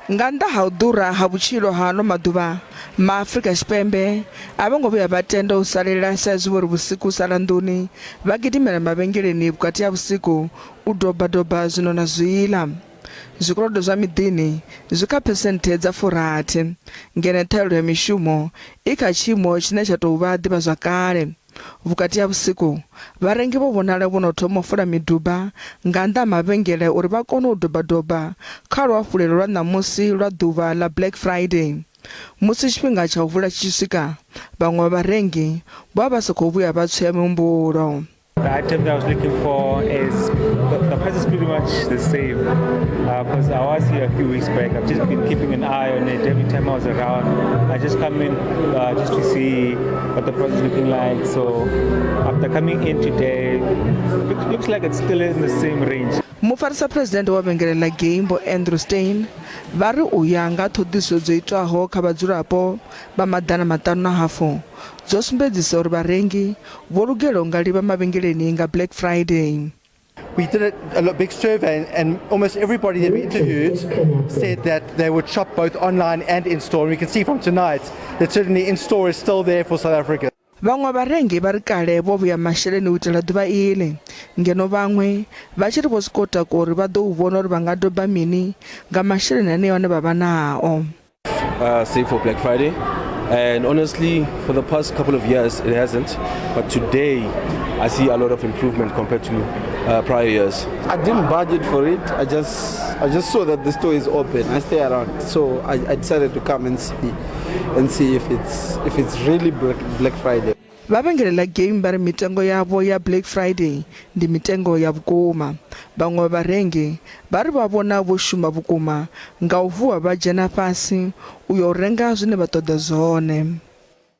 Nga nnḓa ha u ḓura ha vhutshilo ha ano maḓuvha, MaAfrika Tshipembe a vho ngo vhuya vha tenda u salela sa izwi vho ri vhusiku u sala nḓuni vha gidimela mavhengeleni vhukati ha vhusiku u doba-doba zwino na zwiḽa. Zwikolodo zwa miḓini zwi kha phesenthe dza furathi, ngeno ṱhahelelo ya mishumo i kha tshiimo tshine tsha tou vha ḓivhazwakale. Vhukati ha vhusiku, vharengi vho vhonala vho no thoma u fola miduba nga nnḓa ha mavhengele uri vha kone u doba-doba kha luafhulelo lwa ṋamusi lwa ḓuvha ḽa Black Friday. Musi tshifhinga tsha u vula tshi tshi swika, vhaṅwe vha vharengi vho vha vha sa khou vhuya vha tswea mihumbulo. The item that I was looking for is the price is pretty much the same because I was here a few weeks back. I've just been keeping an eye on it every time I was around. I just come in just to see what the price is looking like. So after coming in today, looks like it's still in the same range. Mufarisa phresidennde wa vhengele ḽa Game Vho Andrew Steyn vha ri u ya nga ṱhoḓisiso dzo itwaho kha vhadzulapo vha 550 dzo sumbedzisa uri vharengi vho lugela u nga livha mavhengeleni nga Black Friday. We did a big survey, and almost everybody that we interviewed said that they would shop both online and in store. And we can see from tonight that certainly in store is still there for South Africa. Vhaṅwe vharengi vha ri kale vho vhuya masheleni u itela ḓuvha iḽi, ngeno vhaṅwe vha tshi ri vho sokou takuwa uri vha ḓo u vhona uri vha nga doba mini nga masheleni aneo ane vha vha nao. Save for Black Friday. And honestly, for the past couple of years, it hasn't. But today, I see a lot of improvement compared to prior years. I didn't budget for it. I just saw that the store is open. I stay around, so I decided to come and see if it's really Black Friday. Vha vhengele ḽa Game vha ri mitengo yavho ya Black Friday ndi mitengo ya vhukuma. Vhaṅwe vha vharengi vha ri vha vhona vho shuma vhukuma nga u vuwa vha dzhena fhasi u yo renga zwine vha ṱoḓa zwone.